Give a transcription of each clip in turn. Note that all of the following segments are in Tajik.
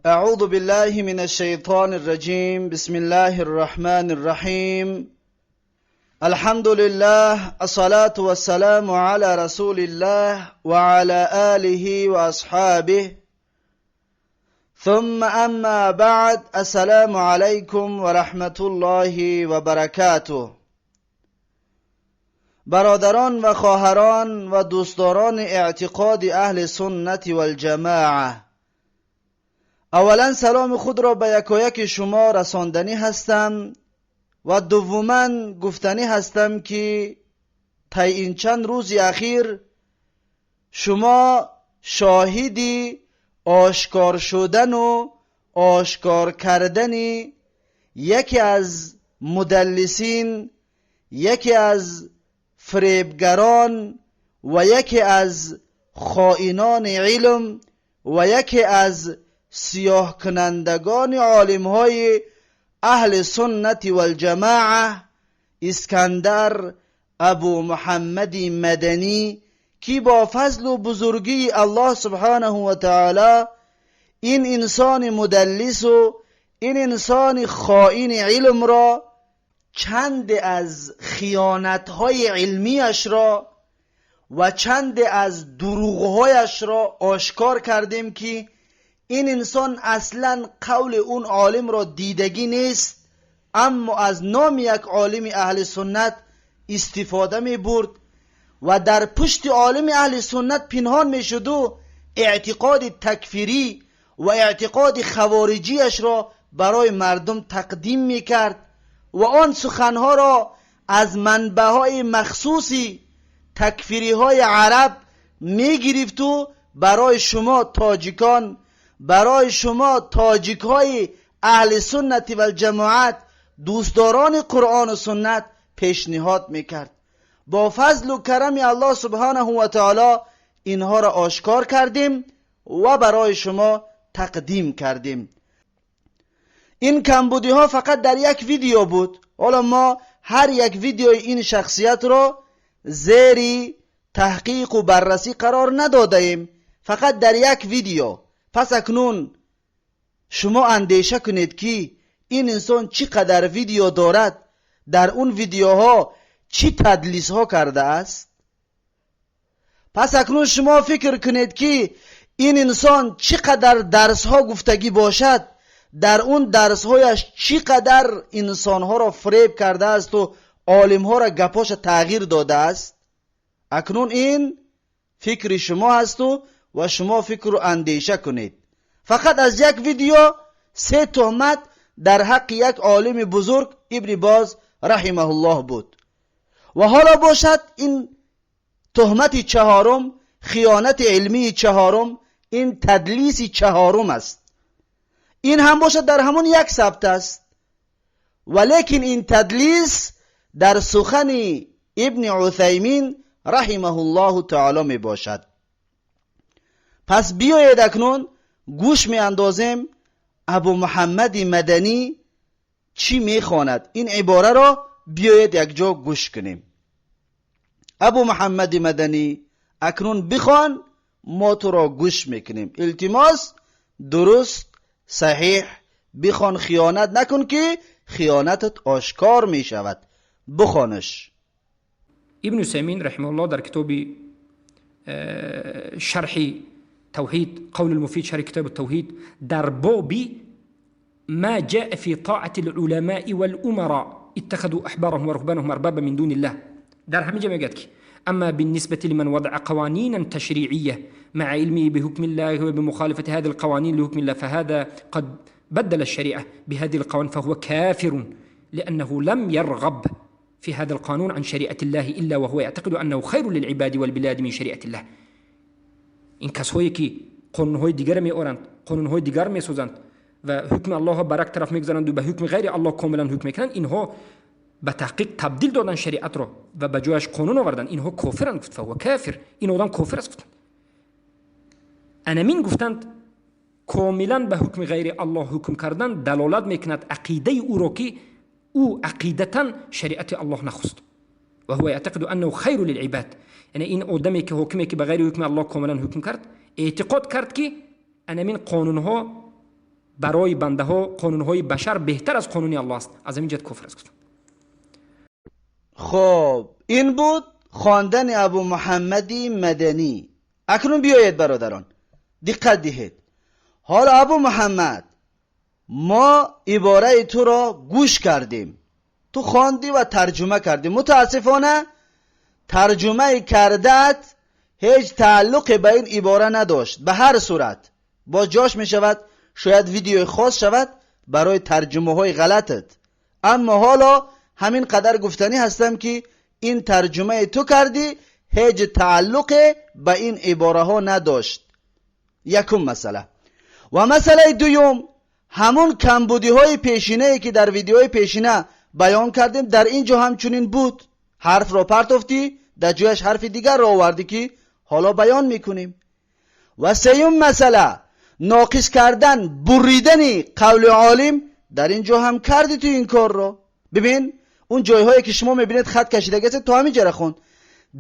أعوذ بالله من الشيطان الرجيم. بسم الله الرحمن الرحيم. الحمد لله، الصلاة والسلام على رسول الله وعلى آله وأصحابه. ثم أما بعد، السلام عليكم ورحمة الله وبركاته. برادران و خواهران و دوستداران اعتقاد اهل سنت و الجماعه، اولا سلام خود را به یکایک شما رساندنی هستم و دوما گفتنی هستم که طی این چند روز اخیر شما شاهدی آشکار شدن و آشکار کردن یکی از مدلسین، یکی از فریبگران و یکی از خائنان علم و یکی از سیاه کنندگان عالمهای اهل سنت و الجماعه، اسکندر ابو محمد مدنی، که با فضل و بزرگی الله سبحانه و تعالی این انسان مدلس و این انسان خائن علم را، چند از خیانت‌های علمیش را و چند از دروغ‌هایش را آشکار کردیم که این انسان اصلا قول اون عالم را دیدگی نیست، اما از نام یک عالم اهل سنت استفاده می برد و در پشت عالم اهل سنت پنهان می شد و اعتقاد تکفیری و اعتقاد خوارجیش را برای مردم تقدیم می کرد و آن سخنها را از منبعهای مخصوصی تکفیری های عرب می گرفت و برای شما تاجیکان، برای شما تاجیک های اهل سنت و الجماعت، دوستداران قرآن و سنت پیشنهاد میکرد. با فضل و کرم الله سبحانه و تعالی اینها را آشکار کردیم و برای شما تقدیم کردیم. این کمبودی ها فقط در یک ویدیو بود. حالا ما هر یک ویدیو این شخصیت را زیر تحقیق و بررسی قرار نداده ایم، فقط در یک ویدیو. پس اکنون شما اندیشه کنید که این انسان چقدر ویدیو دارد، در اون ویدیوها چی تدلیس ها کرده است. پس اکنون شما فکر کنید که این انسان چقدر درس ها گفتگی باشد، در اون درس هایش چقدر انسان ها را فریب کرده است و عالم ها را گپاش تغییر داده است. اکنون این فکر شما هست و شما فکر و اندیشه کنید. فقط از یک ویدیو سه تهمت در حق یک عالم بزرگ ابن باز رحمه الله بود. و حالا باشد این تهمت چهارم، خیانت علمی چهارم، این تدلیس چهارم است. این هم باشد در همون یک ثبت است، ولیکن این تدلیس در سخن ابن عثیمین رحمه الله تعالی می باشد. پس بیایید اکنون گوش می اندازیم ابو محمد مدنی چی می خواند. این عباره را بیایید یک جا گوش کنیم. ابو محمد مدنی اکنون بخوان، ما تو را گوش میکنیم. التماس درست صحیح بخوان، خیانت نکن که خیانتت آشکار می شود. بخوانش. ابن عثیمین رحمه الله در کتاب شرح توحید، قول المفید، شرح کتاب التوحید، در باب ما جاء في طاعة العلماء والأمراء اتخذوا أحبارهم ورهبانهم أربابا من دون الله، در همین جا میگه که أما بالنسبة لمن وضع قوانينا تشريعية مع علمه بحكم الله وبمخالفة هذه القوانين لحكم الله فهذا قد بدل الشريعة بهذه القوانين فهو كافر، لأنه لم يرغب في هذا القانون عن شريعة الله إلا وهو يعتقد أنه خير للعباد والبلاد من شريعة الله. این کسایی که قانونهای دیگر می آورند، قانونهای دیگر می سازند و حکم الله بر یک طرف میگذارند و به حکم غیر الله کاملا حکم میکنند، اینها به تحقیق تبدیل دادن شریعت را و به جایش قانون آوردن، اینها کافرند. گفت فهو کافر، این آدم کافر است. گفتند انمین گفتند کاملا به حکم غیر الله حکم کردن دلالت میکند عقیده او را که او عقیدتا شریعت الله نخواست و هو یعتقد انه خیر للعباد. یعنی این آدمی که حکمی که به غیر حکم الله کاملا حکم کرد، اعتقاد کرد که انمین قانون ها Барои бандаҳо қонунҳои башар беҳтар аз қонуни Аллоҳ аст, аз ҳамин ҷиҳат куфр аст, гуфтам. Хуб, ин буд хондани Абу Муҳаммади Маданӣ. Акнун биёед, бародарон, диққат диҳед. Ҳоло, Абу Муҳаммад, мо ибораи туро гӯш кардем, ту хондӣ ва тарҷума кардӣ. Мутаассифона, тарҷумаи кардаат ҳеҷ тааллуқе ба ин ибора надошт. Ба ҳар сурат, боз ҷош мешавад, шояд видеои хос шавад барои тарҷумаҳои ғалатат. Аммо ҳоло ҳамин қадар гуфтанӣ ҳастам, ки ин тарҷумаи ту кардӣ ҳеҷ тааллуқе ба ин ибораҳо надошт. Якум масъала. Ва масъалаи дуюм, ҳамун камбудиҳои пешинае, ки дар видеои пешина баён кардем, дар ин ҷо ҳамчунин буд. Ҳарфро партофтӣ, дар ҷояш ҳарфи дигарро овардӣ, ки ҳоло баён мекунем. Ва сеюм масъала, ноқис кардан, буридани қавли олим, дар ин ҷо ҳам кардӣ ту ин корро. Бибин, он ҷойҳое, ки шумо мебинед, хат кашидагӣ аст, то ҳамин ҷара хонд,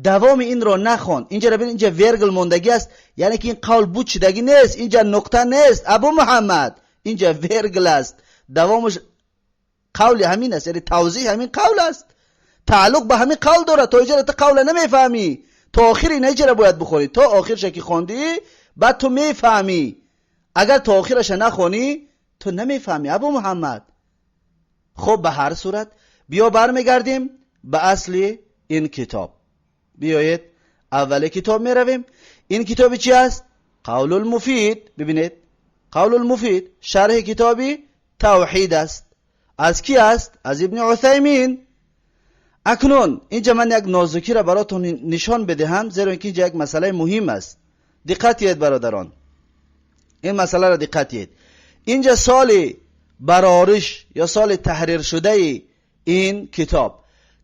давоми инро нахонд. Инҷара бибин, инҷа вергл мондагӣ аст, яъне ки ин қавл буд шидагӣ нест. Инҷа нуқта нест, Абу Муҳаммад, инҷа вергл аст. Давомаш қавли ҳамин аст, яъне тавзеҳи ҳамин қавл аст, тааллуқ ба ҳамин қавл дорад. То иҷара ту қавла намефаҳмӣ. То охир ина иҷара бояд бихонӣ. То охирша ки хондӣ, баъд ту мефаҳмӣ. Агар то охираша нахонӣ, ту намефаҳмӣ, Абу Муҳаммад. Хуб, ба ҳар сурат, биё бармегардем ба асли ин китоб. Биёед, аввали китоб меравем. Ин китоби чи аст? Қавлулмуфид. Бибинед, Қавлулмуфид шарҳи китоби тавҳид аст. Аз ки аст? Аз Ибни Усаймин. Акнун инҷа ман як нозукиро баротон нишон бидиҳам, зеро ин ки инҷа як масъалаи муҳим аст. Диққат диҳед, бародарон, ин масъаларо диққат диҳед. Инҷа соли барориш ё соли таҳриршудаи ин китоб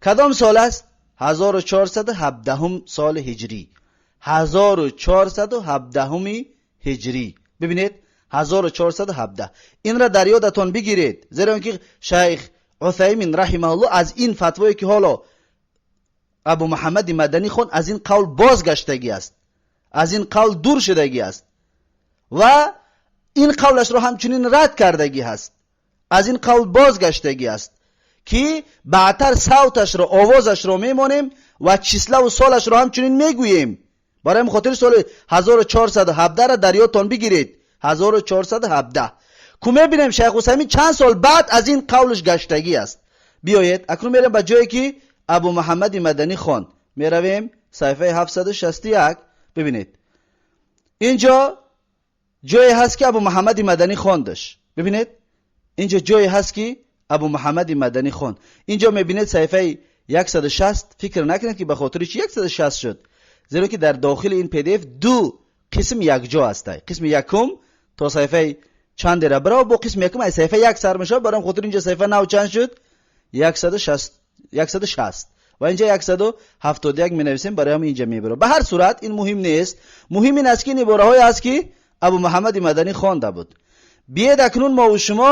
кадом сол аст? 1417 соли ҳиҷрӣ, 1417 ҳиҷрӣ. Бибинед, 1417. Инра дар ёдатон бигиред, зеро ин ки шайх Усаймин раҳимаҳуллоҳ аз ин фатвое, ки ҳоло Абу Муҳаммади Маданӣ хон, аз ин қавл бозгаштагӣ аст, аз ин қавл дур шудагӣ аст ва ин қавлашро ҳамчунин рад кардагӣ ҳаст. Аз ин қавл бозгаштагӣ аст, ки баъдтар савташро, овозашро мемонем ва числаву солашро ҳамчунин мегӯем. Барои ҳамин хотир соли 1417-ра дар ёдтон бигиред. 1417 ку мебинем, шайх Усаймин чанд сол баъд аз ин қавлш гаштагӣ аст. Биёед, акнун мерем ба ҷое, ки Абу Муҳаммади Маданӣ хонд. Меравем саҳифаи 761. Бибинед, инҷо ҷое ҳаст, ки Абу Муҳаммади Маданӣ хондаш. Бибинед, инҷо ҷое ҳаст, ки Абу Муҳаммади Маданӣ хонд. Инҷо мебинед, саҳифаи 160. Фикр накунед, ки ба хотири чи 160 шуд, зеро ки дар дохили ин PDF ду қисм якҷо ҳастай. Қисми якум то саҳифаи чандера бирав, бо қисми якум аз саҳифа як сар мешавад. Барои хотир инҷо саҳифа нав чанд шуд? 160 ва инҷа 171 менависем, барои ҳамин инҷа мебарам. Ба ҳар сурат, ин муҳим нест. Муҳим ин аст, ки ин ибораҳое аст, ки Абу Муҳаммади Маданӣ хонда буд. Биед, акнун мову шумо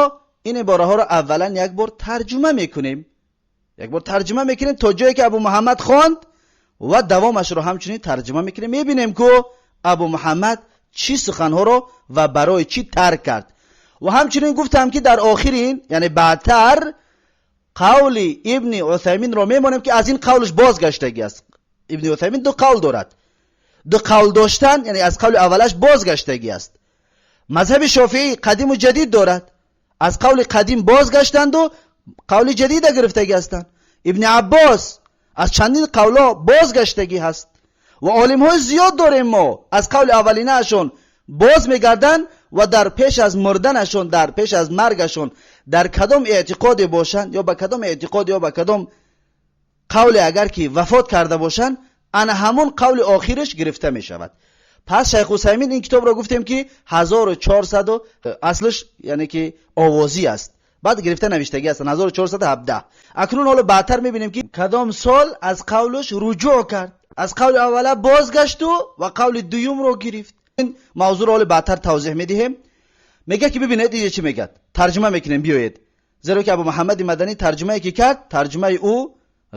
ин ибораҳоро аввалан як бор тарҷума мекунем, як бор тарҷума мекунем то ҷое, ки Абу Муҳаммад хонд, ва давомашро ҳамчунин тарҷума мекунем. Мебинем, ку Абу Муҳаммад чӣ суханҳоро ва барои чӣ тарк кард. Ва ҳамчунин гуфтам, ки дар охири ин, яъне баъдтар, қавли Ибни Усайминро мемонем, ки аз ин қавлш бозгаштагӣ аст. Ибни Усаймин ду қавл дорад. Ду қавл доштан, яъне аз қавли аввалаш бозгаштагӣ аст. Мазҳаби Шофиӣ қадиму ҷадид дорад. Аз қавли қадим бозгаштанду қавли ҷадида гирифтагӣ ҳастанд. Ибни Аббос аз чандин қавлҳо бозгаштагӣ ҳаст ва олимҳои зиёд дорем мо, аз қавли аввалинаашон боз мегарданд ва дар пеш аз мурданашон, дар пеш аз маргашон дар кадом эътиқоде бошанд ё ба кадом эътиқод ё ба кадом қавле агар ки вафот карда бошанд, ана ҳамон қавли охираш гирифта мешавад. Пас шайх Усаймин ин китобро гуфтем, ки 1400 аслиш, яъне ки овозӣ аст, баъд гирифта навиштагӣ ҳастанд, 1417. Акнун ҳоло баъдтар мебинем, ки кадом сол аз қавлаш руҷӯъ кард, аз қавли аввала бозгашту ва қавли дуюмро гирифт. Ин мавзӯъро ҳоло баъдтар тавзеҳ медиҳем. Мегӯяд, ки бибинед, иҷа чӣ мегӯяд, тарҷума мекунем. Биёед, зеро ки Абу Муҳаммади Маданӣ тарҷумае ки кард, тарҷумаи ӯ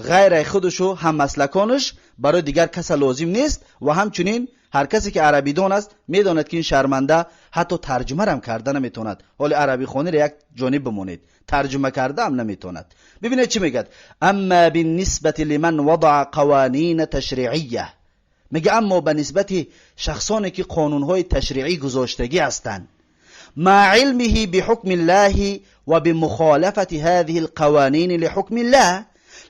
ғайраи худушу ҳаммаслаконаш барои дигар каса лозим нест. Ва ҳамчунин ҳар касе ки арабидон аст медонад ки ин шарманда ҳатто тарҷумарам карда наметавонад. Ҳоли арабихониро як ҷониб бимонед, тарҷума кардаам наметавонад. Бибинед чӣ мегӯяд: амма биннисбати лиман вадаъа қаванина ташриъия, мега аммо ба нисбати шахсоне ки қонунҳои ташриъӣ гузоштагӣ ҳастанд, مع علمه بحكم الله وبمخالفة هذه القوانين لحكم الله،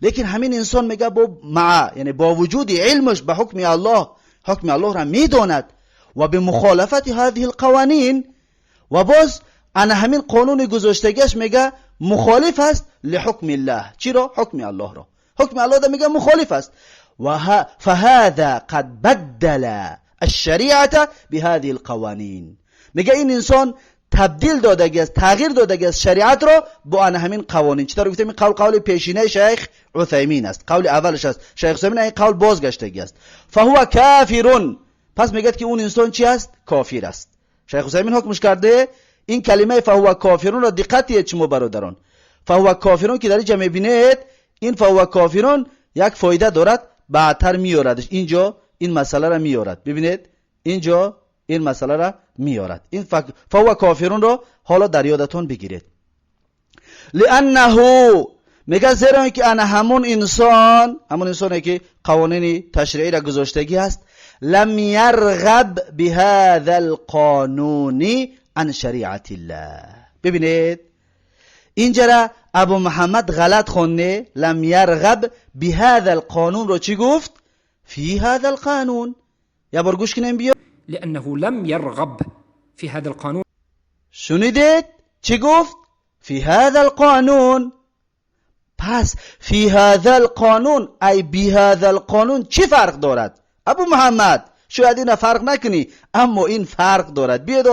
лекин ҳамин инсон мега бо مع, яъне бо вуҷуди илмаш ба ҳукми Аллоҳ, ҳукми Аллоҳро медонад, ва بمخالفة هذه القوانين, ва боз ана ҳамин қонуни гузоштагиаш мега мухолиф аст لحكم الله. Чиро? Ҳукми Аллоҳро. Ҳукми Аллоҳ мега мухолиф аст. فهذا قد بدل الشريعة بهذه القوانين, мега ин инсон табдил додагӣ аст, тағйир додагӣ аст шариатро бо ана ҳамин қавонин. Чӣ тавр гуфтем, ин қавл қавли пешинаи шайх Усаймин аст, қавли аввалаш аст. Шайх Усаймин ин қавл бозгаштагӣ аст. فهو كافر, пас мегӯяд ки он инсон чи аст? Кофир аст. Шайх Усаймин ҳукмш карде. Ин калимаи فهو كافر ро диққат диҳед шумо, бародарон. فهو كافر ки дар инҷа мебинед, ин فهو كافر як фоида дорад, баъдтар меёрадш. Инҷо ин масъаларо меёрад. Бибинед, инҷо ин масъаларо меёрад. Ин فهو كافر ро ҳоло дар ёдатон бигиред. لأنه, мега зеро ки ана ҳамун инсон, ҳамун инсоне ки қавонини ташриъиро гузоштагӣ аст, لم يرغب بهذا القانون عن شريعة الله. ببینید، اینجا ابو محمد غلط خونده. لم يرغب بهذا القانون رو چی گفت؟ في هذا القانون. یه بار گوش کنیم بیا. لأنه لم يرغب في هذا القانون. شنیدید چی گفت؟ في هذا القانون. پس في هذا القانون ای بهذا القانون چی فرق دارد؟ ابو محمد، شاید این فرق نکنی، اما این فرق دارد. بیاید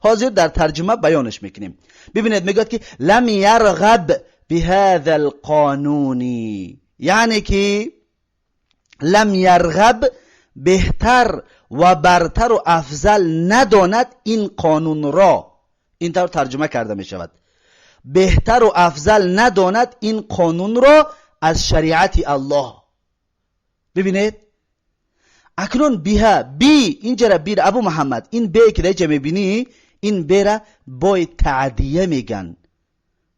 حاضر در ترجمه بیانش میکنیم. ببینید، میگوید که لم يرغب بهذا القانون، یعنی که لم يرغب بهتر و برتر و افضل نداند این قانون را. این طور ترجمه کرده می شود: بهتر و افضل نداند این قانون را از شریعت الله. ببینید، اکنون بها بی اینجا را بی ابو محمد، این بی که در میبینی، این بی را بای تعدیه میگن.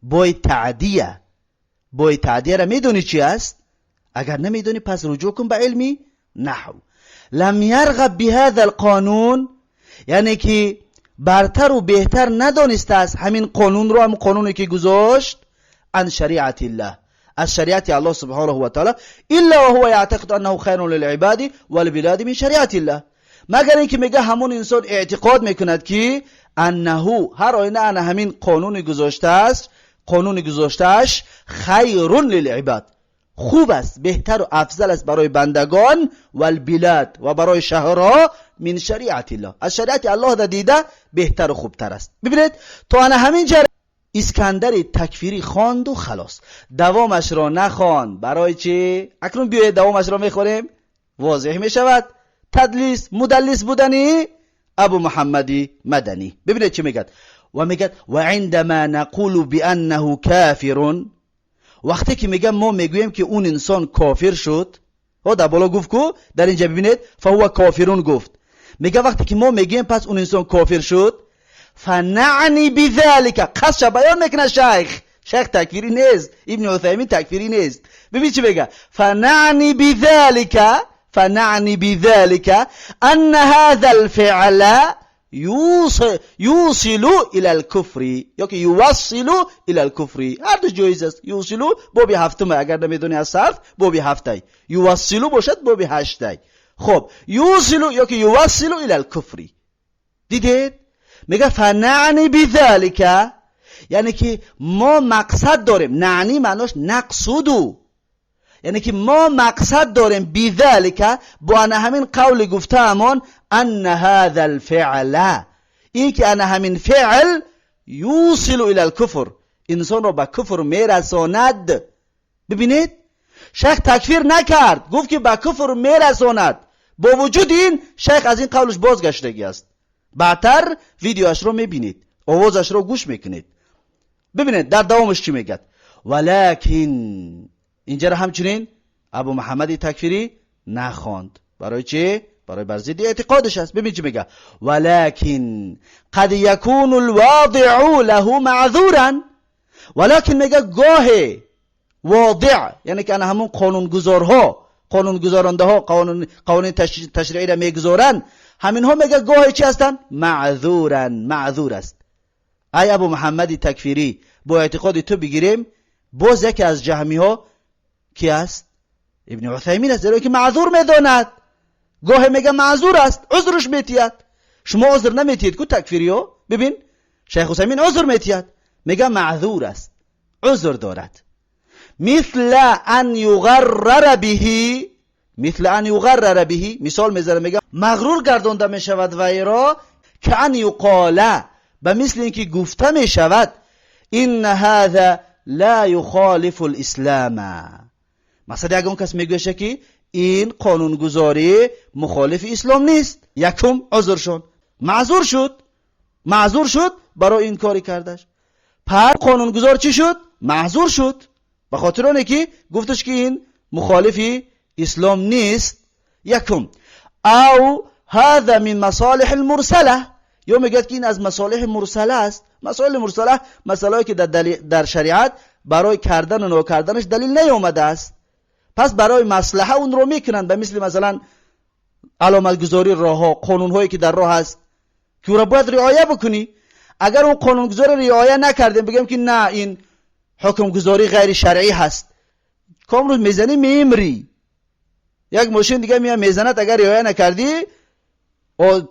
بای تعدیه. بای تعدیه را میدونی چی است؟ اگر نمیدونی پس رجوع کن به علمی نحو. لم يرغب بهذا القانون یعنی که برتر و بهتر ندانسته است همین قانون رو، هم قانونی که گذاشت، عن شريعة الله، از شریعت الله سبحانه و تعالی، الا وهو يعتقد انه خير للعباد والبلاد من شريعة الله، مگر اینکه میگه همون انسان اعتقاد میکند که انه، هر آینه انا همین قانون گذاشته است، قانون گذاشتهش خير للعباد، خوب است، بهتر و افضل است برای بندگان، والبلاد، و برای شهرها، من شريعة الله، از شریعت الله در دیده بهتر و خوبتر است. ببینید، تا انا همین جا اسکندر تکفیری خواند و خلاص، دوامش را نخواند. برای چی؟ اکنون بیایید دوامش را میخوریم، واضح میشود تدلیس مدلس بودنی ابو محمدی مدنی. ببینید چی میگد و میگد: و عندما نقول بانه كافر، وقتی که میگم ما میگوییم که اون انسان کافر شد. ها، در بالا گفت کو، در اینجا ببینید، فهو كافر گفت. میگه وقتی که ما میگیم پس اون انسان کافر شد، فنعني بذلك، قصدش بیان میکنه شیخ. شیخ تکفیری نیست، ابن عثیمین تکفیری نیست. ببین چی میگه: فنعني بذلك، فنعني بذلك أن هذا الفعل يوصل إلى الكفر یا که يوصل إلى الكفر، هر دو جایز است. يوصل بابی هفتم، اگر نمیدونی از صرف بابی هفته، يوصل باشد بابی هشته. خب، يوصل یا که يوصل إلى الكفر. دیدید؟ میگه فنعني بذلك، یعنی که ما مقصد داریم. نعني معناش نقصد، یعنی که ما مقصد داریم، بذلك، با انا همین قول گفته امان، ان هذا الفعل، این که انا همین فعل، يوصل الى الكفر، انسان را به کفر میرساند. ببینید، شیخ تکفیر نکرد، گفت که به کفر میرساند. با وجود این شیخ از این قولش بازگشتگی است. بعدتر ویدیوش رو میبینید، آوازش رو گوش میکنید. ببینید در دوامش چی میگد: ولكن، اینجا را همچنین ابو محمد تکفیری نخواند. برای چی؟ برای بر ضد اعتقادش است. ببین چی میگه: ولكن قد يكون الواضع له معذورا. ولكن میگه گاه واضع، یعنی که همون قانونگذارها، قانونگذارنده ها، قانون تشریعی را میگذارن، همین ها میگه گاه چی هستن؟ معذورن، معذور است. ای ابو محمد تکفیری، با اعتقاد تو بگیریم باز یکی از جهمی ها کی است؟ ابن عثیمین است، زیرا که معذور میداند. گاه میگه معذور است، عذرش میتید. شما عذر نمیتید کو تکفیری ها؟ ببین شیخ عثیمین عذر میتید، میگه معذور است، عذر دارد. مثل ان یغرر به، مثل ان یغرر به، مثال میذاره میگه مغرور گردانده میشود ویرا، که ان یقال، به مثل اینکه گفته میشود ان هذا لا یخالف الاسلام. مثلا یگان کس میگوشه که این قانونگذاری مخالف اسلام نیست، یکم عذر شد، معذور شد، معذور شد برای این کاری کردش. پس قانونگذار چی شد؟ معذور شد، به خاطر اونه که گفتش که این مخالف اسلام نیست. یکم او هذا من مصالح المرسله، یا میگه که این از مصالح مرسله است. مصالح مرسله مسئله که در شریعت برای کردن و نکردنش دلیل نیامده است، پس برای مصلحه اون رو میکنن. به مثل مثلا علامت گذاری راه ها، قانون هایی که در راه هست که او را باید رعایت بکنی. اگر اون قانونگذاری رعایت نکردیم بگیم که نه این حکمگذاری غیر شرعی هست، کام روز میزنی میمری، یک ماشین دیگه میاد میزند، اگر رعایت نکردی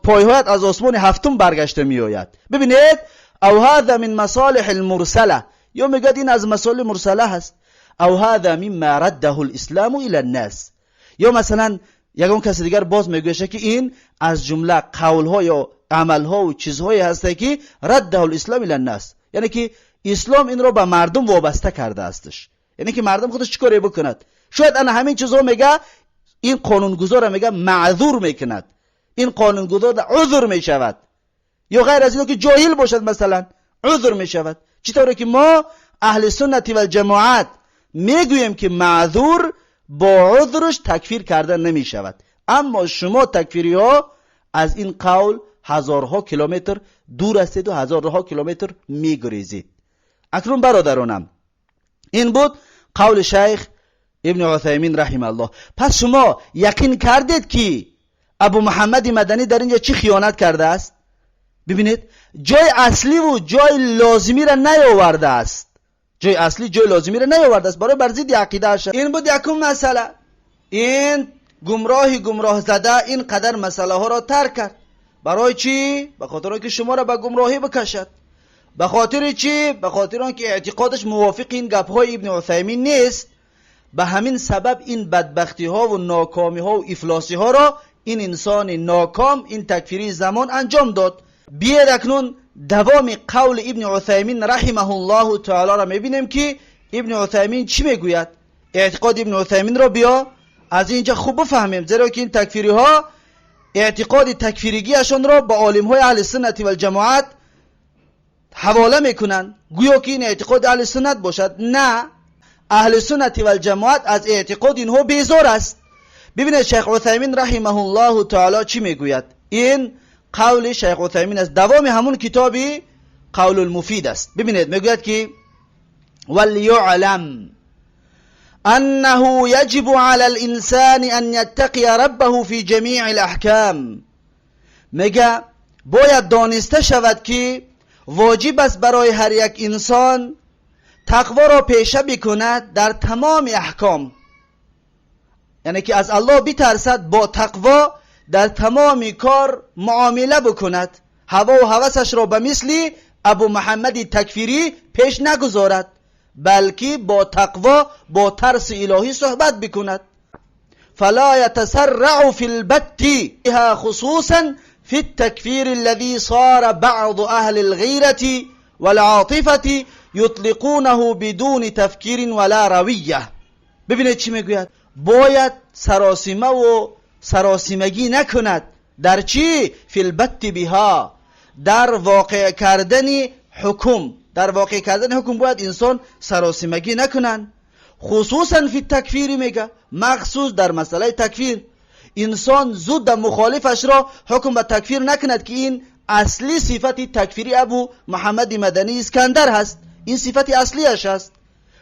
پایهایت از آسمان هفتم برگشته میآید. ببینید او هذا من مصالح المرسله، یا میگه این از مصالح مرسله هست. او هذا مما رده الاسلام الى الناس، یا مثلا یگان کس دیگر باز میگوشه که این از جمله قولها یا عملها و چیزهایی هست که رده الاسلام الى الناس، یعنی که اسلام این رو به مردم وابسته کرده استش، یعنی که مردم خودش چیکاری بکند. شاید انا همین چیزها میگه این قانونگذار میگه معذور میکند، این قانونگذار عذر میشود، یا غیر از اینو که جاهل باشد مثلا عذر میشود. چطوره که ما اهل سنت و جماعت میگوییم که معذور با عذرش تکفیر کرده نمیشود، اما شما تکفیری ها از این قول هزارها کیلومتر دور هستید و هزارها کیلومتر میگریزید. اکنون برادرانم این بود قول شیخ ابن عثیمین رحمه الله. پس شما یقین کردید که ابو محمد مدنی در اینجا چی خیانت کرده است؟ ببینید جای اصلی و جای لازمی را نیاورده است، جای اصلی جای لازمی را نیاورده است برای بر ضد عقیده اش. این بود یکم مسئله. این گمراهی گمراه زده این قدر مسئله ها را ترک کرد. برای چی؟ به خاطر اینکه شما را به گمراهی بکشد. به خاطر چی؟ به خاطر اینکه اعتقادش موافق این گپ های ابن عثیمین نیست. به همین سبب این بدبختی ها و ناکامی ها و افلاسی ها را این انسان ناکام، این تکفیری زمان انجام داد. بیاید اکنون دوام قول ابن عثیمین رحمه الله تعالی را میبینیم که ابن عثیمین چی میگوید. اعتقاد ابن عثیمین را بیا از اینجا خوب بفهمیم، زیرا که این تکفیری ها اعتقاد تکفیریگیشان را به عالم های اهل سنت و الجماعت حواله میکنند، گویا که این اعتقاد اهل سنت باشد. نه، اهل سنت و الجماعت از اعتقاد اینها بیزار است. ببینید شیخ عثیمین رحمه الله تعالی چی میگوید. این قول شیخ عثیمین است، دوام همون کتابی قول المفید است. ببینید میگوید که وليعلم انه يجب على الانسان ان يتقي ربه في جميع الاحکام. میگه باید دانسته شود که واجب است برای هر یک انسان تقوا را پیشه بکند در تمام احکام، یعنی که از الله بترسد، با تقوا در تمام کار معامله بکند، هوا و هوسش را به مثل ابو محمد تکفیری پیش نگذارد، بلکه با تقوا با ترس الهی صحبت بکند. فلا يتسرع في البت خصوصا في التكفير الذي صار بعض أهل الغيرة والعاطفة يطلقونه بدون تفکیر ولا رویه. ببینید چی میگوید. باید سراسیمه و سراسیمگی نکند در چی؟ فی البت بها، در واقع کردن حکم. در واقع کردن حکم باید انسان سراسیمگی نکنند، خصوصا فی التکفیر. میگه مخصوص در مسئله تکفیر. Инсон зуд мухолифашро ҳукм ба такфир накунад, ки ин асли сифати такфири Абу Муҳаммади Мадании Искандар ҳаст. Ин сифати аслиаш аст.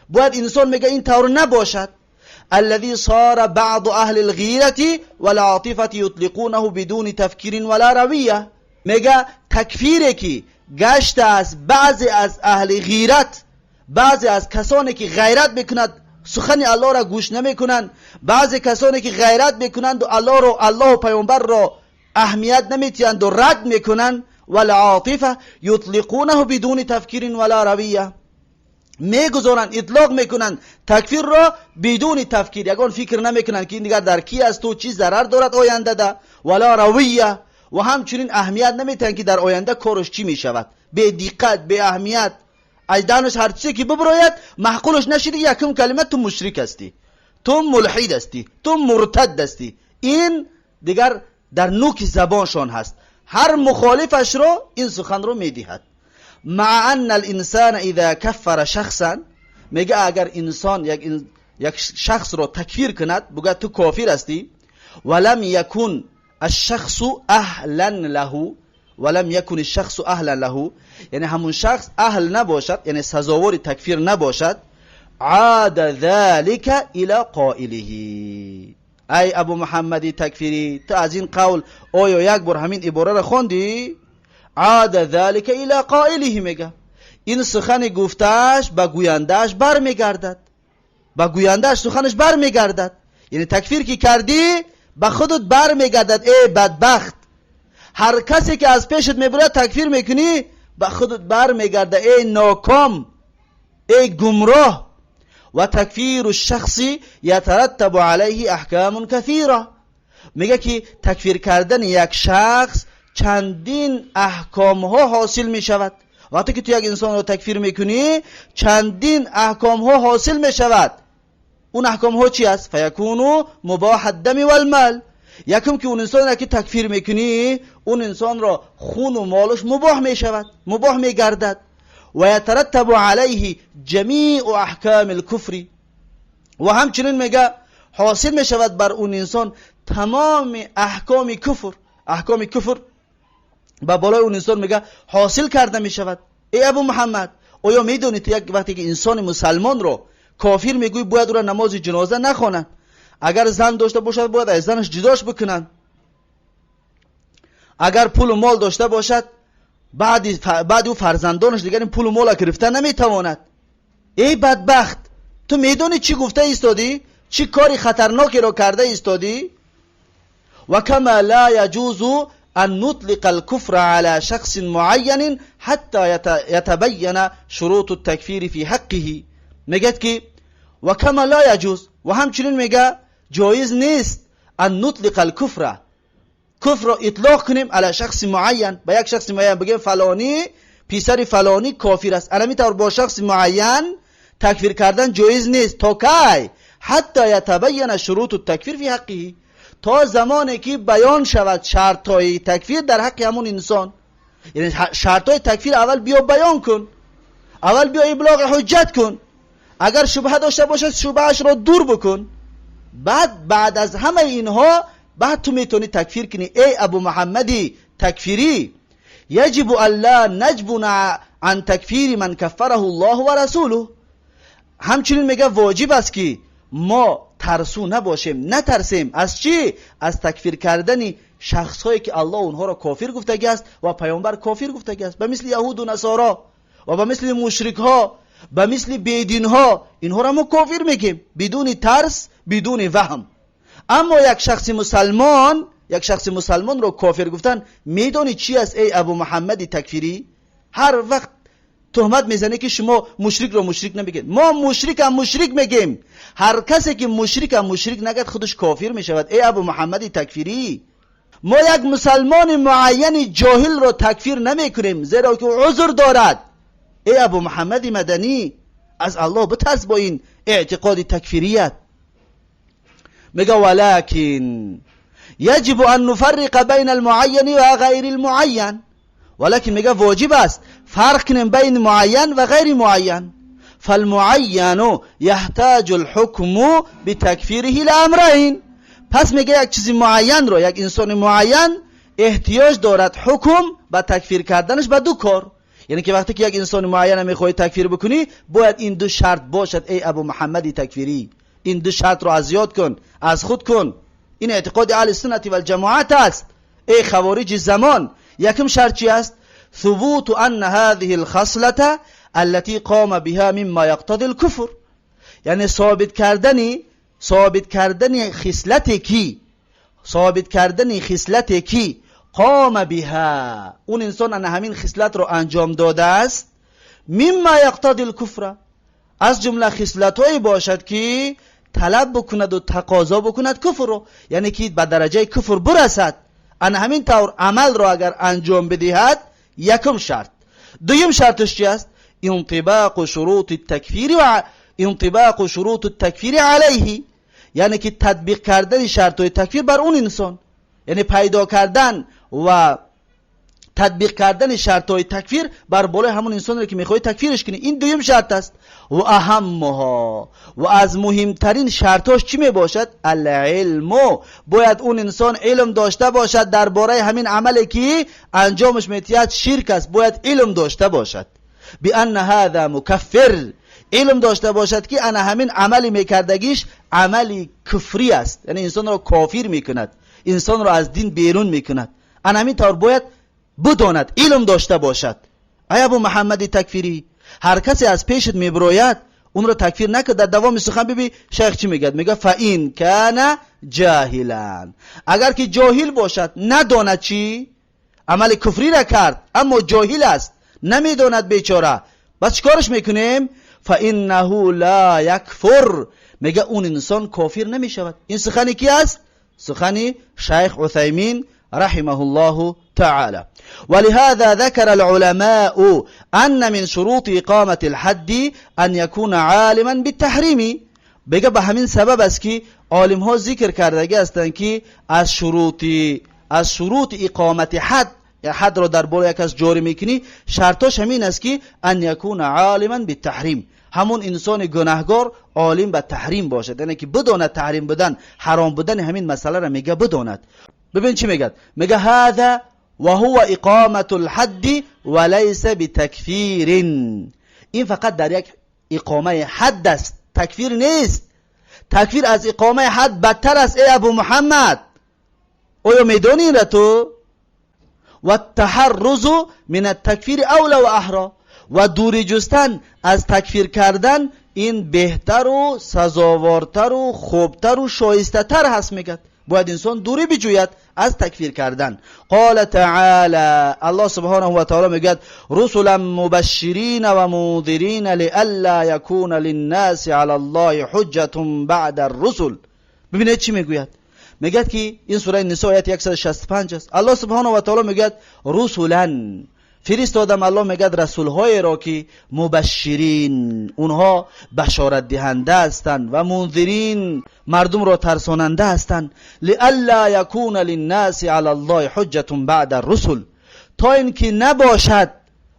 Бояд инсон мега ин тавр набошад. الذي صار بعض أهل الغيرة والعاطفة يطلقونه بدون تفكير ولا روية. میگه تکفیری که گشت است بعضی از اهل غیرت، بعضی از کسانی که غیرت میکنند سخن الله را گوش نمیکنند، بعضی کسانی که غیرت میکنند و الله را، الله و پیامبر را اهمیت نمیتیند و رد میکنند، والعاطفه یطلقونه بدون تفکیر ولا رویه، میگذارند، اطلاق میکنند تکفیر را بدون تفکیر، یگان فکر نمیکنند که این دیگر در کی است و چی ضرر دارد آینده ده، ولا رویه، و همچنین اهمیت نمیتن که در آینده کارش چی میشود. به دقت، به اهمیت، از دانش هر چیزی که ببراید معقولش نشید، یکم کلمه تو مشرک هستی، تو ملحد هستی، تو مرتد هستی. این دیگر در نوک زبانشان هست، هر مخالفش رو این سخن رو میدهد. مع ان الانسان اذا کفر شخصا، میگه اگر انسان یک شخص رو تکفیر کند، بگه تو کافر هستی، ولم یکن الشخص اهلا له، ولم یکن الشخص اهلا له، یعنی همون شخص اهل نباشد، یعنی سزاوار تکفیر نباشد، عاد ذلك الى قائله. ای ابو محمدی تکفیری، تو از این قول آیا یک بار همین عباره را خواندی؟ عاد ذلك الى قائله، میگه این سخن گفتهش به گویندهش برمیگردد، به گویندهش سخنش برمیگردد. یعنی تکفیر که کردی به خودت برمیگردد. ای بدبخت، هر کسی که از پیشت میبرد تکفیر میکنی به خودت برمیگرده. ای ناکام، ای گمراه. و تکفیر الشخص یترتب علیه احکام کثیره. میگه که تکفیر کردن یک شخص چندین احکام ها حاصل میشود. وقتی که تو یک انسان رو تکفیر میکنی چندین احکام ها حاصل میشود. اون احکام ها چی است؟ فیکونو مباح الدم والمال. یکم که اون انسان را که تکفیر میکنی اون انسان را خون و مالش مباح میشود، مباح میگردد. و یترتب علیه جمیع احکام الکفر. و همچنین میگه حاصل میشود بر اون انسان تمام احکام کفر. احکام کفر به بالای اون انسان میگه حاصل کرده میشود. ای ابو محمد، آیا میدونی تو یک وقتی که انسان مسلمان رو کافر میگوی باید او را نماز جنازه نخوانند، اگر زن داشته باشد باید از زنش جداش بکنند، اگر پول و مال داشته باشد بعد او فرزندانش دیگر این پول و مال گرفته نمیتواند. ای بدبخت، تو میدونی چی گفته ایستادی؟ چی کاری خطرناکی را کرده ایستادی؟ و کما لا یجوز ان نطلق الكفر على شخص معین حتى يتبين شروط التکفیر فی حقه. میگه که و کما لا یجوز، و همچنین میگه جایز نیست ان نطلق الكفر، کفر را اطلاق کنیم علی شخص معین، به یک شخص معین بگیم فلانی پسر فلانی کافر است. الان طور با شخص معین تکفیر کردن جایز نیست. تا کی؟ حتی یتبین شروط التکفیر فی حقه، تا زمانی که بیان شود شرطهای تکفیر در حق همون انسان. یعنی شرطهای تکفیر اول بیا بیان کن، اول بیا ابلاغ حجت کن، اگر شبهه داشته باشد شبهش را دور بکن، بعد از همه اینها بعد تو میتونی تکفیر کنی. ای ابو محمدی تکفیری، یجب الا نجبن عن تکفیر من کفره الله و رسوله. همچنین میگه واجب است که ما ترسو نباشیم، نترسیم از چی؟ از تکفیر کردن شخص هایی که الله اونها را کافر گفتگی است و پیامبر کافر گفتگی است، به مثل یهود و نصارا و به مثل مشرک ها، به مثل بیدین ها، اینها را ما کافر میگیم بدون ترس، بدون وهم. اما یک شخص مسلمان، یک شخص مسلمان رو کافر گفتن میدونی چی است ای ابو محمد تکفیری؟ هر وقت تهمت میزنه که شما مشرک رو مشرک نمیگید، ما مشرک هم مشرک میگیم. هر کسی که مشرک هم مشرک نگد خودش کافر میشود. ای ابو محمد تکفیری، ما یک مسلمان معین جاهل رو تکفیر نمیکنیم زیرا که عذر دارد. ای ابو محمد مدنی، از الله بترس با این اعتقاد تکفیریت. میگه ولكن يجب ان نفرق بین المعین و غیر المعین. ولكن میگه واجب است فرق کنیم بین معین و غیر معین. فالمعین يحتاج الحكم بتکفیره لامرین. پس میگه یک چیز معین رو، یک انسان معین احتیاج دارد حکم به تکفیر کردنش به دو کار. یعنی که وقتی که یک انسان معین میخوای تکفیر بکنی باید این دو شرط باشد. ای ابو محمدی تکفیری، این دو شرط رو از یاد کن، از خود کن. این اعتقاد اهل سنت و الجماعت است. ای خوارج زمان، یکم شرط چی است؟ ثبوت ان هذه الخصلة التي قام بها مما يقتضي الكفر. یعنی ثابت کردن خصلتی کی، ثابت کردن خصلتی کی قام بها، اون انسان ان همین خصلت رو انجام داده است، مما یقتضی الکفر، از جمله خصلت‌هایی باشد که طلب بکند و تقاضا بکند کفر رو، یعنی که به درجه کفر برسد. ان همین طور عمل رو اگر انجام بدهد، یکم شرط. دویم شرطش چی است؟ انطباق شروط التکفیر و انطباق شروط التکفیر علیه، یعنی که تطبیق کردن شرط‌های تکفیر بر اون انسان، یعنی پیدا کردن و تطبیق کردن شرط‌های تکفیر بر بالای همون انسانی که میخوای تکفیرش کنی. این دویم شرط است. و اهمها، و از مهمترین شرطاش چی میباشد؟ العلم. باید اون انسان علم داشته باشد درباره همین عملی که انجامش میتید شرک است، باید علم داشته باشد. بان هذا مکفر، علم داشته باشد که انا همین عملی میکردگیش عملی کفری است، یعنی انسان را کافر میکند، انسان را از دین بیرون میکند. انا همین طور باید بداند، علم داشته باشد. ای ابو محمد تکفیری، هر کسی از پیشت میبروید اون را تکفیر نکن. در دوام سخن ببین شیخ چی میگه؟ میگه فاین کان جاهلا، اگر که جاهل باشد، نداند چی عمل کفری را کرد، اما جاهل است، نمیداند بیچاره، بس چیکارش میکنیم؟ فانه لا یکفر، میگه اون انسان کافر نمیشود. این سخنی کی است؟ سخنی شیخ عثیمین رحمه الله تعالى. ولهذا ذكر العلماء أن من شروط إقامة الحد أن يكون عالما بالتحريم. بگه به همین سبب است که عالم ها ذکر کردگی هستند که از شروط اقامت حد، حد را در بالای یک از جاری میکنی، شرطاش همین است که ان یکون عالما بالتحریم، همون انسان گناهگار عالم به تحریم باشد، یعنی که بداند تحریم بودن، حرام بودن همین مسئله را میگه بداند. ببین چی میگه؟ میگه هذا وهو اقامة الحد وليس بتکفیر. این فقط در یک اقامه حد است، تکفیر نیست. تکفیر از اقامه حد بدتر است ای ابو محمد. آیا میدانی را تو؟ و التحرز من التکفیر اولی و احرا، و دوری جستن از تکفیر کردن این بهتر و سزاوارتر و خوبتر و شایسته تر هست. میگه باید انسان دوری بجوید از تکفیر کردن. قال تعالی، الله سبحانه و تعالی میگه رسلا مبشرین و منذرین لئلا یکون للناس علی الله حجة بعد الرسل. ببینید چی میگوید؟ میگه که این سوره نساء آیت 165 است. الله سبحانه و تعالی میگه رسلا فرستادم، الله میگه رسول های را که مبشرین، اونها بشارت دهنده هستند، و منذرین، مردم را ترساننده هستند، لئلا یکون للناس علی الله حجة بعد الرسل، تا اینکه نباشد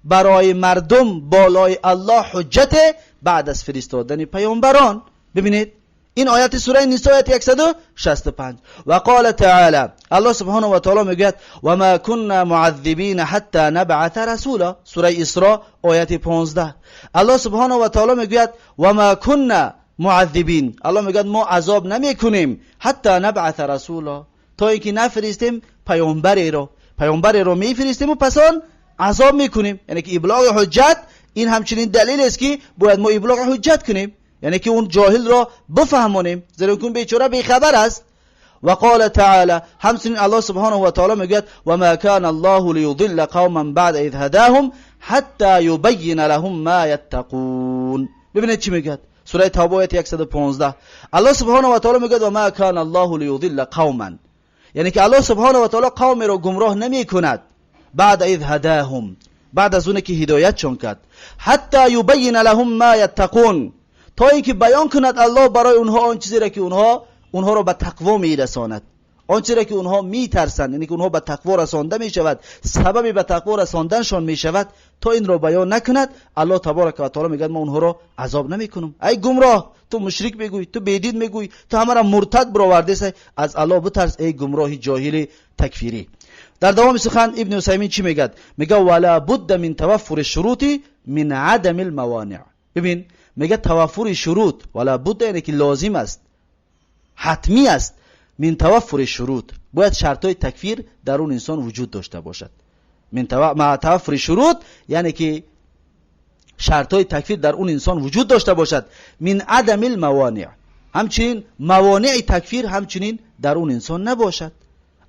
برای مردم بالای الله حجت بعد از فرستادن پیامبران. ببینید این آیت سوره نساء آیت 165. و قال تعالی، الله سبحانه و تعالی میگوید و ما كنا معذبین حتی نبعث رسولا، سوره اسراء آیت 15. الله سبحانه و تعالی میگوید و ما كنا معذبین، الله میگوید ما عذاب نمیکنیم حتی نبعث رسولا، تا اینکه نفرستیم پیامبری را، پیامبری را میفرستیم و پس آن عذاب میکنیم. یعنی که ابلاغ حجت این همچنین دلیل است که باید ما ابلاغ حجت کنیم، یعنی که اون جاهل را بفهمونیم، زیرا که بیچاره بیخبر است. و قال تعالی، همچنین الله سبحانه و تعالی میگوید و ما كان الله لیضل قوما بعد اذ هداهم حتی یبین لهم ما یتقون. ببینید چی میگه؟ سوره توبه آیت 115. الله سبحانه و تعالی میگه و ما کان الله لیضل قوما، یعنی که الله سبحانه و تعالی قوم را گمراه نمی کند بعد اذ هداهم، بعد از اون که هدایتشون کرد، حتی یبین لهم ما یتقون، تا اینکه بیان کند الله برای اونها آن چیزی را که اونها را به تقوا میرساند، آن چیزی را که اونها میترسند، یعنی که اونها به تقوا رسانده میشود، سببی به تقوا رساندنشان میشود. То инро баён накунад, Аллоҳ табарака ва таъоло мегӯяд: мо онҳоро азоб намекунам. Ай гумроҳ, ту мушрик мегӯӣ, ту бедин мегӯӣ, ту ҳамаро муртад баровардесай, аз Аллоҳ битарс, эй гумроҳи ҷоҳили такфирӣ. Дар давоми сухан Ибни Усаймин чӣ мегӯяд? Мегӯяд: ولا بد من توفر الشروط من عدم الموانع. Бибин, мегӯяд توفر الشروط، ولا بد яъне ки лозим аст, ҳатмӣ аст، من توفر الشروط, бояд шартҳои такфир дар он инсон вуҷуд дошта бошад. من توفر الشروط, яъне ки шартҳои такфир дар он инсон вуҷуд дошта бошад، من عدم الموانع, ҳамчунин мавонеи такфир ҳамчунин дар он инсон набошад,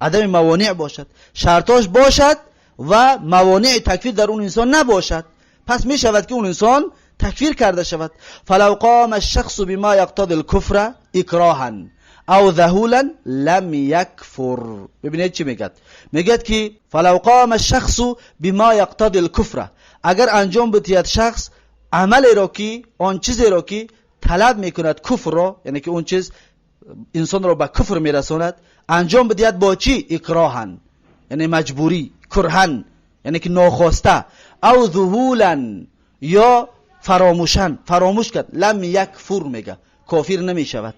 адами мавонеъ бошад. Шартош бошад ва мавонеи такфир дар он инсон набошад, пас мешавад ки он инсон такфир карда шавад. فلو قام الشخص بما يقتضي الكفر إكراها أو ذهولا لم يكفر. ببینید چی میگد. میگد که فلو قام الشخص بما يقتضي الكفر, اگر انجام بدهد شخص عملی را که آن چیزی را که طلب میکند کفر را، یعنی که اون چیز انسان را به کفر میرساند، انجام بدهد با چی؟ إكراها یعنی مجبوری، كرها یعنی که ناخواسته، أو ذهولا یا فراموشن، فراموش کرد، لم يكفر, میگه کافر نمیشود،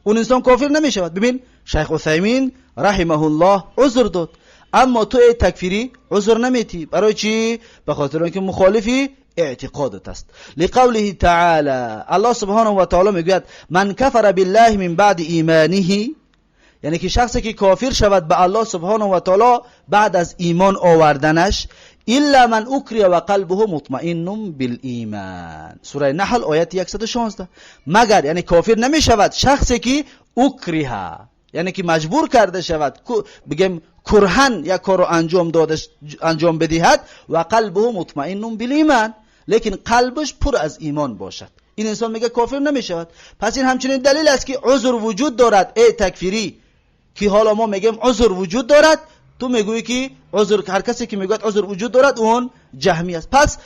اون انسان کافر نمیشود. ببین، شیخ عثیمین رحمه الله عذر داد، اما تو ای تکفیری عذر نمیتی. برای چی؟ به خاطر اینکه مخالفی اعتقادت است. لقوله تعالى, الله سبحانه و تعالی میگوید: من كفر بالله من بعد إيمانه, یعنی که شخصی که کافر شود به الله سبحانه و تعالی بعد از ایمان آوردنش، إلا من أكره وقلبه مطمئن بالإيمان, سوره نحل آیت 116. مگر، یعنی کافر نمی شود شخصی که أكره یعنی که مجبور کرده شود، بگیم كرها، یک کار رو انجام بدهد، وقلبه مطمئن بالإيمان, لیکن قلبش پر از ایمان باشد، این انسان میگه کافر نمی شود. پس این همچنین دلیل است که عذر وجود دارد. ای تکفیری که حالا ما میگیم عذر وجود دارد، تو میگویی که عذر، هر کسی که میگوید عذر وجود دارد اون جهمی است. پس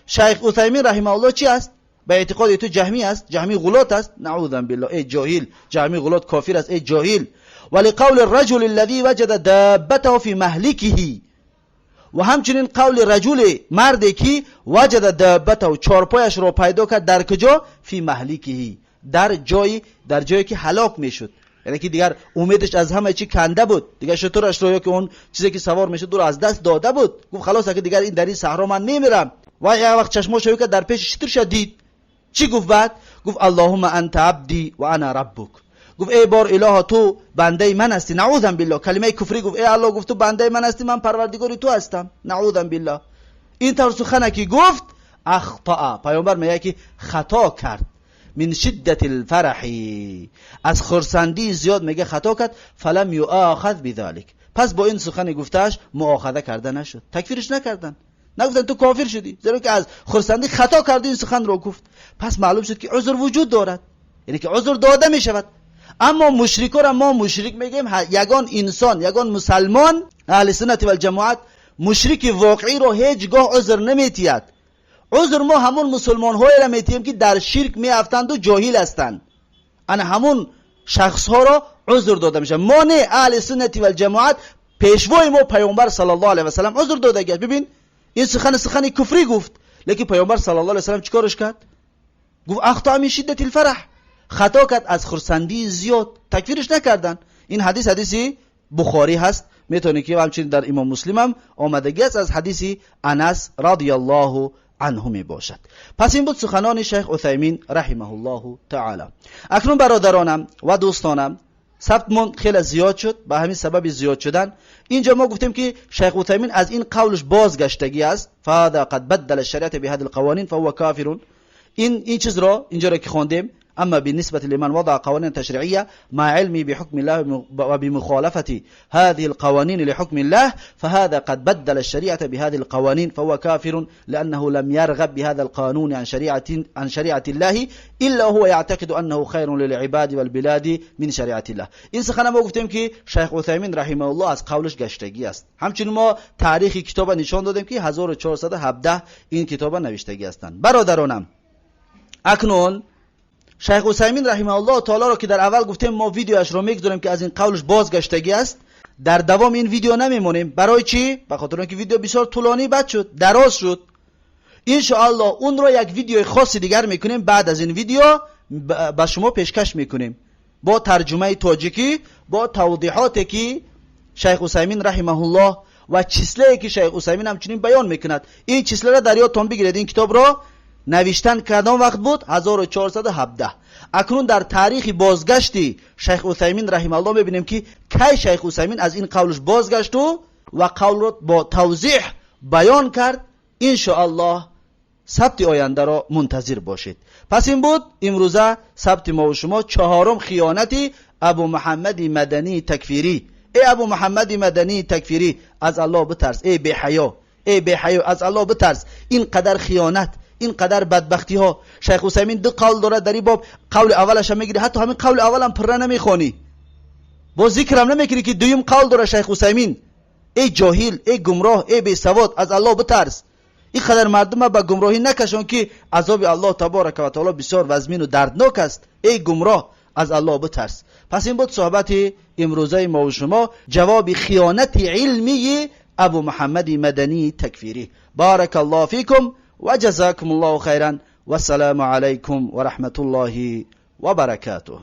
شیخ عثیمین رحمه الله چی است؟ به اعتقاد تو جهمی است، جهمی غلات است، نعوذ بالله. ای جاهل، جهمی غلات کافر است، ای جاهل. ولقول الرجل الذي وجد دابته في مهلكه, و همچنین قول رجل مردی که وجد دابته چارپایش را پیدا کرد. در کجا؟ في مهلكه, در جایی که هلاک میشد، یعنی که دیگر امیدش از همه چی کنده بود، دیگر شترش رو یا که اون چیزی که سوار میشد رو از دست داده بود. گفت خلاص که دیگر این در این صحرا من میمیرم. و یک وقت چشماش که در پیش شترش دید، چی گفت بعد؟ گفت اللهم أنت عبدي وأنا ربك. گفت ای بار اله، تو بنده من هستی. نعوذ بالله، کلمه کفری گفت. ای الله، گفت تو بنده من هستی، من پروردگاری تو هستم. نعوذ بالله. این طور سخنه که گفت، أخطأ, پیامبر میگه که خطا کرد، من شدة الفرح, از خرسندی زیاد میگه خطا کرد، فلم يؤاخذ بذلك. پس با این سخن گفتهش مؤاخذه کرده نشد، تکفیرش نکردن، نگفتن تو کافر شدی، زیرا که از خرسندی خطا کردی، این سخن رو گفت. پس معلوم شد که عذر وجود دارد، یعنی که عذر داده می شود. اما مشرکا را ما مشرک میگیم. یگان انسان، یگان مسلمان اهل سنت و الجماعت مشرک واقعی رو هیچگاه عذر نمیتید. عذر ما همون مسلمان های را میتیم که در شرک میافتند و جاهل هستند. انا همون شخص ها را عذر داده میشه، ما نه. اهل سنت و الجماعت، پیشوای ما پیامبر صلی الله علیه و سلم عذر داده گشت. ببین، این سخن سخن کفری گفت، لیکن پیامبر صلی الله علیه و سلم چیکارش کرد؟ گفت أخطأ من شدة الفرح, خطا کرد از خرسندی زیاد، تکفیرش نکردن. این حدیث حدیثی بخاری هست، میتونی که همچنین در امام مسلم هم آمدگی است، از حدیث انس رضی الله عنه می باشد. پس این بود سخنان شیخ عثیمین رحمه الله تعالی. اکنون برادرانم و دوستانم، ثبتمون خیلی زیاد شد. به همین سبب زیاد شدن اینجا ما گفتیم که شیخ عثیمین از این قولش بازگشتگی است. فهذا قد بدل الشريعة بهذه القوانين فهو كافر. این چیز را اینجا را که خواندیم، أما بالنسبة لمن وضع قوانين تشريعية مع علمه بحكم الله وبمخالفة هذه القوانين لحكم الله، فهذا قد بدل الشريعة بهذه القوانين فهو كافر، لأنه لم يرغب بهذا القانون عن شريعة الله إلا هو يعتقد أنه خير للعباد والبلاد من شريعة الله. این سخن ما گفتیم که شیخ عثیمین رحمه الله از قولش گشتگی است. همچنین ما تاریخ کتاب نشان دادیم که 1417 این کتاب نوشتگی هستند. برادرانم، اکنون شیخ عثیمین رحمه الله تعالی را که در اول گفتیم ما ویدیوش رو میگذاریم که از این قولش بازگشتگی است، در دوام این ویدیو نمیمونیم. برای چی؟ به خاطر اینکه ویدیو بسیار طولانی بد شد، دراز شد. Иншоаллоҳ онро як видеои хоси дигар мекунем, баъд аз ин видео ба шумо пешкаш мекунем бо тарҷумаи тоҷикӣ, бо тавдиҳоте ки шайх Усаймин раҳимаҳуллоҳ ва числае ки шайх Усаймин ҳамчунин баён мекунад. Ин числаро дар ёдтон бигиред. Ин китобро навиштан кадом вақт буд? 1417. Акнун дар таърихи бозгашти шайх Усаймин раҳимаҳуллоҳ мебинем, ки кай шайх Усаймин аз ин қавлш бозгашту ва қавлро бо тавзеҳ баён кард. Иншоаллоҳ сабти ояндаро мунтазир бошед. Пас ин буд имрӯза сабти мову шумо, чаҳорум хиёнати Абу Муҳаммади Мадании такфирӣ. Эй Абу Муҳаммади Мадании такфирӣ, аз Аллоҳ битарс. Эй беҳаё, эй беҳаё, аз Аллоҳ битарс. Ин қадар хиёнат, ин қадар бадбахтиҳо. Шайх Усаймин ду қавл дорад дар ин боб. Қавли аввалаша мегирӣ, ҳатто ҳамин қавли аввалам пурра намехонӣ, бо зикрам намекунӣ, ки дуюм қавл дорад шайх Усаймин. Эй ҷоҳил, эй гумроҳ, эй бесавод, аз Аллоҳ битарс. Ин қадар мардума ба гумроҳӣ накашон, ки азоби Аллоҳ таборака ва таоло бисёр вазмину дарднок аст. Эй гумроҳ, аз Аллоҳ битарс. Пас ин буд суҳбати имрӯзаи мову шумо, ҷавоби хиёнати илмии Абу Муҳаммади Мадании такфирӣ. Барака Аллоҳу фикум ва ҷазакум Аллоҳу хайран. Вассалому алайкум ва раҳматуллоҳи ва баракатуҳ.